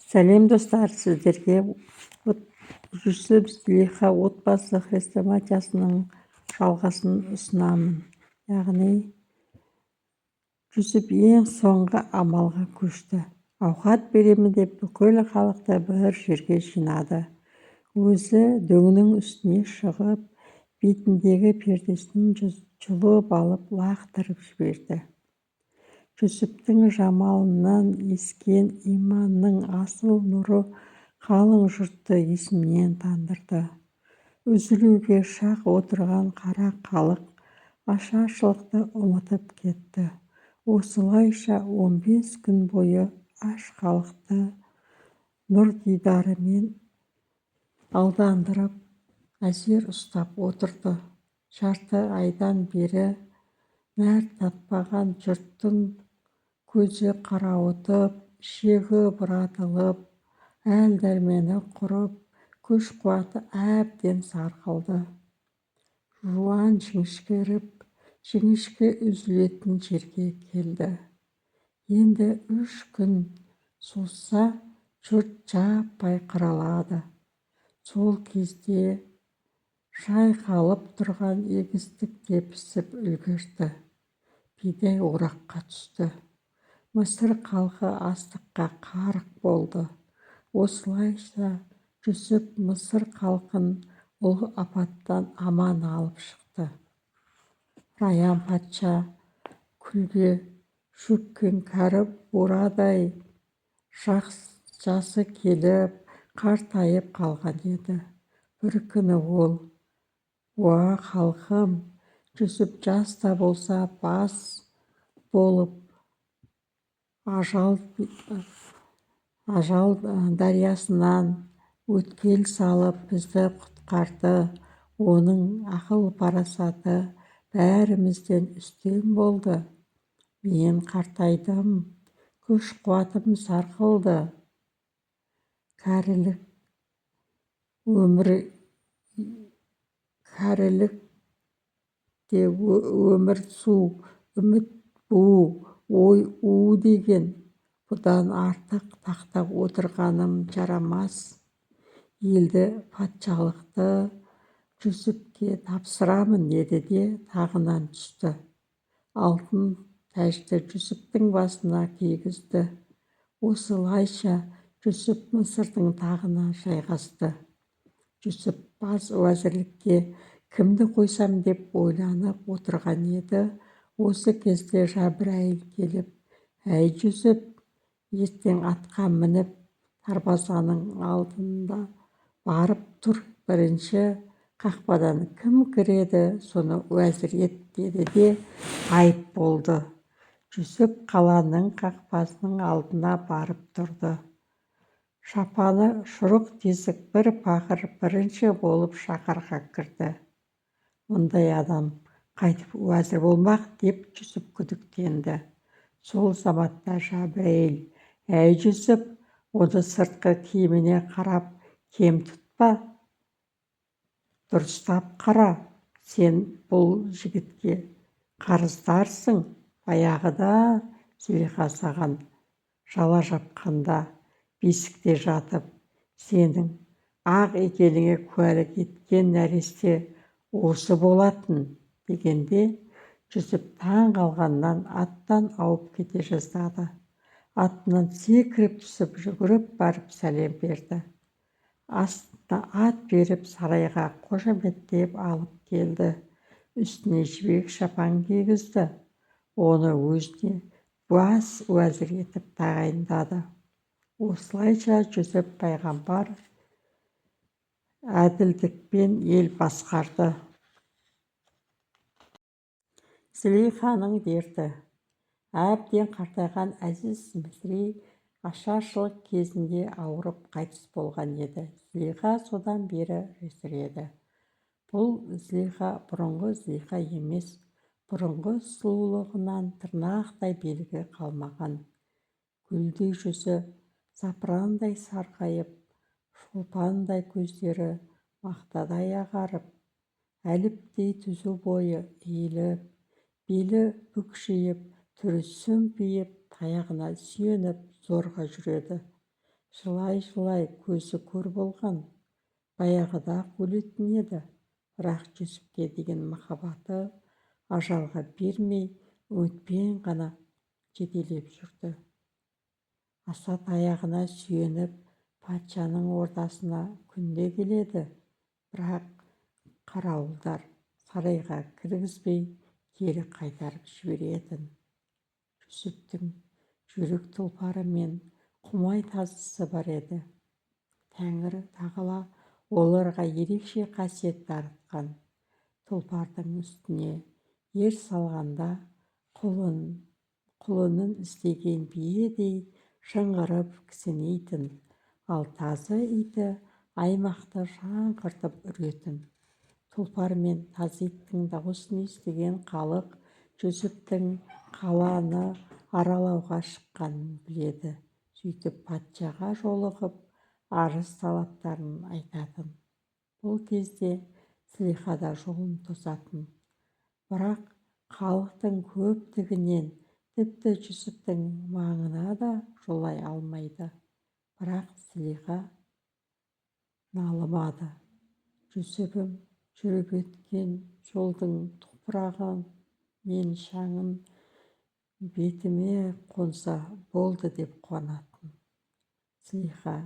Сәлем, достар! Сіздерге Жүсіп Зылиха отбасы хрестоматиясының жалғасын ұсынамын. Яғни Жүсіп ең соңғы амалға көшті. Ауқат беремін деп бүкіл халықты бір жерге жинады. Өзі дөңнің үстіне шығып, бетіндегі пердесін жұлып алып, лақтырып жіберді. Жүсіптің жамалынан ескен иманның асыл нұры қалың жұртты есінен тандырды. Үзілуге шақ отырған қара халық ашаршылықты ұмытып кетті. Осылайша 15 күн бойы аш халықты нұр дидарымен алдандырып, әзер ұстап отырды. Жарты айдан бері нәр татпаған жұрттың көзі қарауытып, ішегі бұратылып, әл-дәрмені құрып, күш-қуаты әбден сарқылды. Жуан жіңішкеріп, жіңішке үзілетін жерге келді. Енді 3 күн созса, жұрт жаппай қырылады. Сол кезде жайқалып тұрған егістік те пісіп үлгерді, бидай ораққа түсті. Мысыр халқы астыққа қарық болды. Осылайша Жүсіп Мысыр халқын ұлы апаттан аман алып шықты. Раян патша күлге шөккен кәрі бурадай жасы келіп, қартайып қалған еді. Бір күні ол: «Уа, халқым! Жүсіп жас та болса бас болып, ажал дариясынан өткел салып, бізді құтқарды. Оның ақыл-парасаты бәрімізден үстем болды. Мен қартайдым, күш-қуатым сарқылды. Кәрілік өмір, кәрілік те өмір су, үміт бу, ой у деген. Бұдан артық тақта отырғаным жарамас. Елді, патшалықты Жүсіпке тапсырамын», – деді де тағынан түсті. Алтын тәжді Жүсіптің басына кигізді. Осылайша Жүсіп Мысырдың тағына жайғасты. Жүсіп бас уәзірлікке кімді қойсам деп ойланып отырған еді. Осы кезде Жабрайыл келіп: «Әй, Жүсіп, ертең атқа мініп, дарбазаның алдында барып тұр. Бірінші қақпадан кім кіреді, соны уәзір ет», – деді де ғайып болды. Жүсіп қаланың қақпасының алдына барып тұрды. Шапаны шұрық тесік бір пақыр бірінші болып шаһарға кірді. «Мұндай адам қайтіп уәзір болмақ?» – деп Жүсіп күдіктенді. Сол заматта Жабрайыл: «Әй, Жүсіп, оны сыртқы киіміне қарап кем тұтпа, дұрыстап қара. Сен бұл жігітке қарыздарсың. Баяғыда Зылиха саған жала жапқанда, бесікте жатып, сенің ақ екеніңе куәлік еткен нәресте осы болатын», – дегенде, Жүсіп таң қалғаннан аттан ауып кете жаздады. Атынан секіріп түсіп, жүгіріп барып сәлем берді. Астына ат беріп, сарайға қошеметтеп алып келді. Үстіне жібек шапан кигізді. Оны өзіне бас уәзір етіп тағайындады. Осылайша Жүсіп пайғамбар әділдікпен ел басқарды. Зылиханың дерті. Әбден қартайған Әзиз Мысри ашаршылық кезінде ауырып қайтыс болған еді. Зылиха содан бері жесір еді. Бұл Зылиха бұрынғы Зылиха емес. Бұрынғы сұлулығынан тырнақтай белгі қалмаған. Гүлдей жүзі запырандай сарғайып, шолпандай көздері мақтадай ағарып, әліптей түзу бойы иіліп, белі бүкшиіп, түрі сүмпиіп, таяғына сүйеніп зорға жүреді. Жылай-жылай көзі көр болған. Баяғыда-ақ өлетін еді, бірақ Жүсіпке деген махаббаты ажалға бермей, үмітпен ғана жетелеп жүрді. Аса таяғына сүйеніп, патшаның ордасына күнде келеді, бірақ қарауылдар сарайға кіргізбей кері қайтарып жіберетін. Жүсіптің жүйрік тұлпары мен құмай тазысы бар еді. Тәңір тағала оларға ерекше қасиет дарытқан. Тұлпардың үстіне ер салғанда құлынын іздеген биедей шыңғырып кісінейтін, ал тазы иті аймақты шаңқыртып үретін. Тұлпар мен тазы иттің дауысын естіген халық Жүсіптің қаланы аралауға шыққанын біледі. Сөйтіп патшаға жолығып, арыз талаптарын айтатын. Бұл кезде Зылиха да жолын тосатын. Бірақ халықтың көптігінен тіпті Жүсіптің маңына да жолай алмайды. Бірақ Зылиха налымады. Жүсіпім жүріп өткен жолдың топырағы мен шаңын бетіме қонса болды деп қуанатын. Зылиха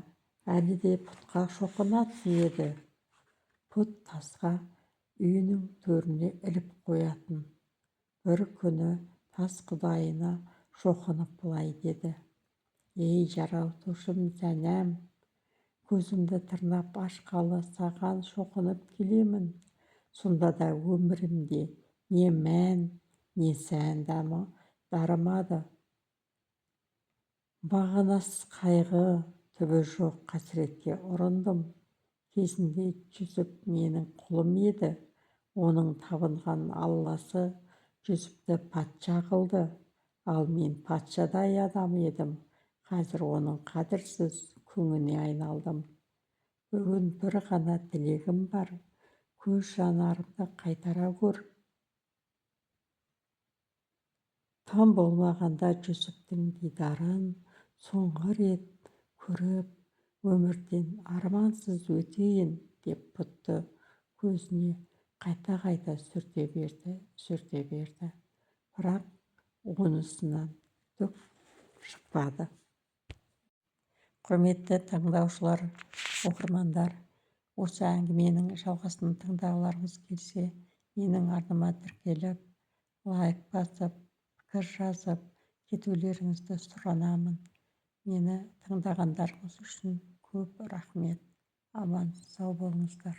әлі де пұтқа шоқынатын еді. Пұт тасқа үйінің төріне іліп қоятын. Бір күні тас құдайына шоқынып былай деді: «Ей, жаратушым сәнәм, көзімді тырнап ашқалы саған шоқынып келемін. Сонда да өмірімде не мән, не сән дарымады. Мағынасыз қайғы, түбі жоқ қасіретке ұрындым. Кезінде Жүсіп менің құлым еді. Оның табынған Алласы Жүсіпті патша қылды. Ал мен патшадай адам едім. Қазір оның қадірсіз күңіне айналдым. Бүгін бір ғана тілегім бар. Көз жанарымды қайтара көр. Тым болмағанда Жүсіптің дидарын соңғы рет көріп, өмірден армансыз өтейін» деп пұтты көзіне қайта-қайта сүрте берді, сүрте берді. Бірақ онысынан түк шықпады. Құрметті тыңдаушылар, оқырмандар, осы әңгіменің жалғасын тыңдағыларыңыз келсе, менің арнама тіркеліп, лайк басып, пікір жазып кетулеріңізді сұранамын. Мені тыңдағандарыңыз үшін көп рахмет. Аман сау болыңыздар.